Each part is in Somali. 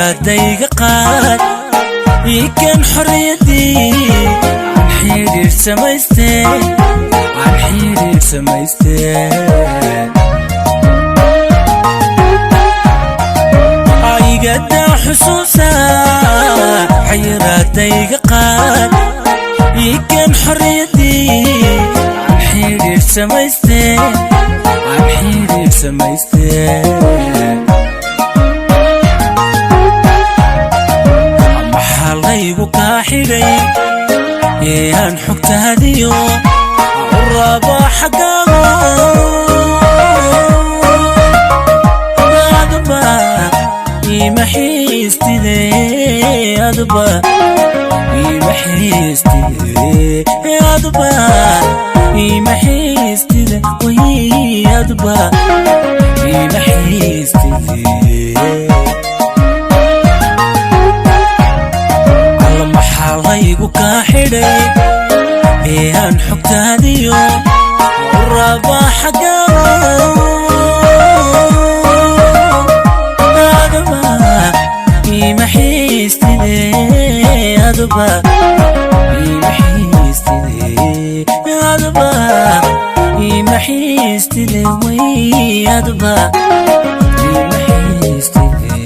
Xayiraadayga qaad, iikan xorriyadii aan xidhiir samaystee, aan xidhiir samaystee. Igadaa xusuusa, xayiraadayga qaad, iikan xorriyadii aan xidhiir samaystee, aan xidhiir samaystee. Maxaa laygu kaa xidhay ee aan xogtaadiyo u rabaa xaggaago? Adba ima xiistide, adba ima xiistide, adba ima xiistide, way adba ima xiistide. Alla maxaa laygu kaa xidhay ee aan xogtaadiyo u rabaa xaggaago? Adba ima xiistide, adba ima xiistide, adba ima xiistide, way adba ima xiistide.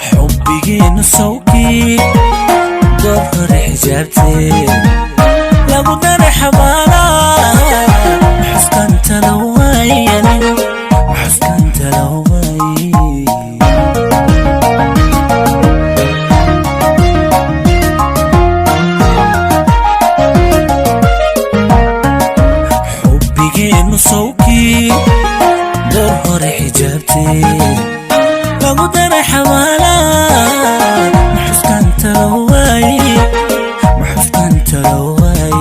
Xubbigeenu sawkii door hore xijaabtee lagu daray xabaala, maxuskanta laway anigu, maxuskanta laway. Xubbigeenu sawkii door hore xijaabtee lagu daray xabaala, maxuskanta laway, maxuskanta laway.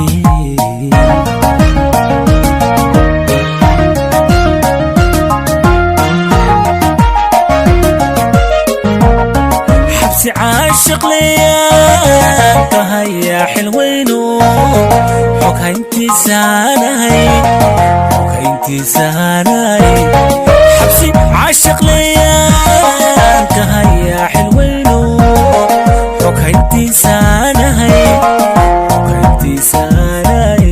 Xabsi caashiq leeyaan ka hayaa xilweyno, xog hayntiisaanahay, xog hayntiisaanahay. Xabsi caashiq leeyaan ka hayaa xilweyno, xog hayntiisaanahay, xog hayntiisaanahay.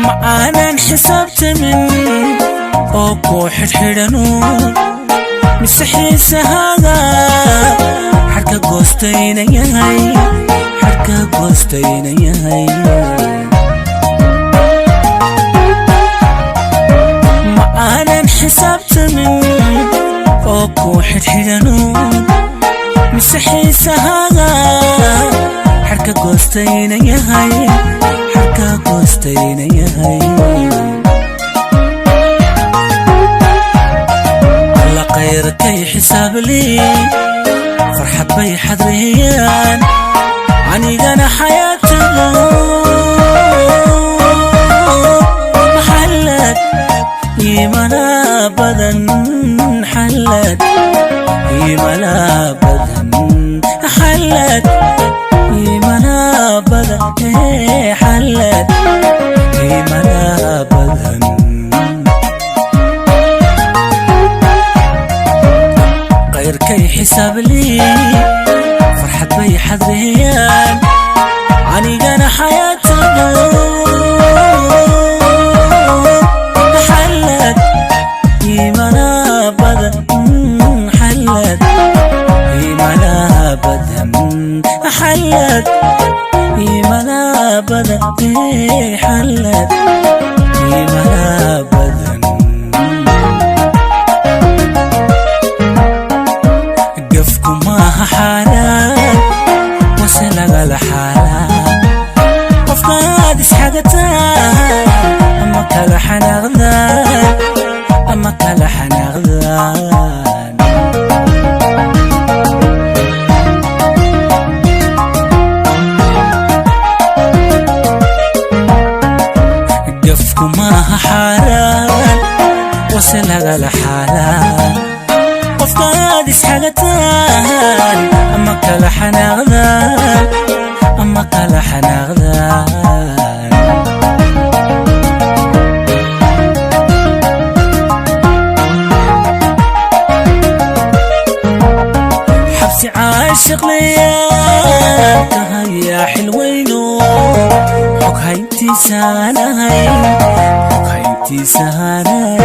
Ma aanan xisaabtamin oo ku xidhxidhanu, mise xiisahaaga xadhka goostayna yahay, xadhka goostayna yahay. Ma aanan xisaabtamin oo ku xidhxidhanu, mise xiisahaaga xadhka goostayna yahay, xadhka goostayna yahay. Alla kayrkay xisaablii farxad bay xadreeyaan, anigana xayaatadu maxallad imala badan, xallad imala badan, xallad imala badan, xallad imala badan. Kayrkay xisaablii farxad bay xadreeyaan, anigana xayaatadu xallad imala badan, xallad imala badan, xallad imala badan, xallad imala badan. Gafku maaha xaaraan, wase lagala xaalaa qofkaad isxagataan ama kala xanaaqdaan, ama kala xanaaqdaan. Xoghayntiisaanahay, xoghayntiisaanahay.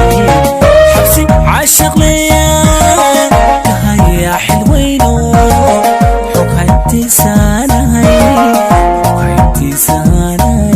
Xabsi caashaqleeyaan kahayaa xilweyno. Xoghayntiisaanahay, xoghayntiisaanahay.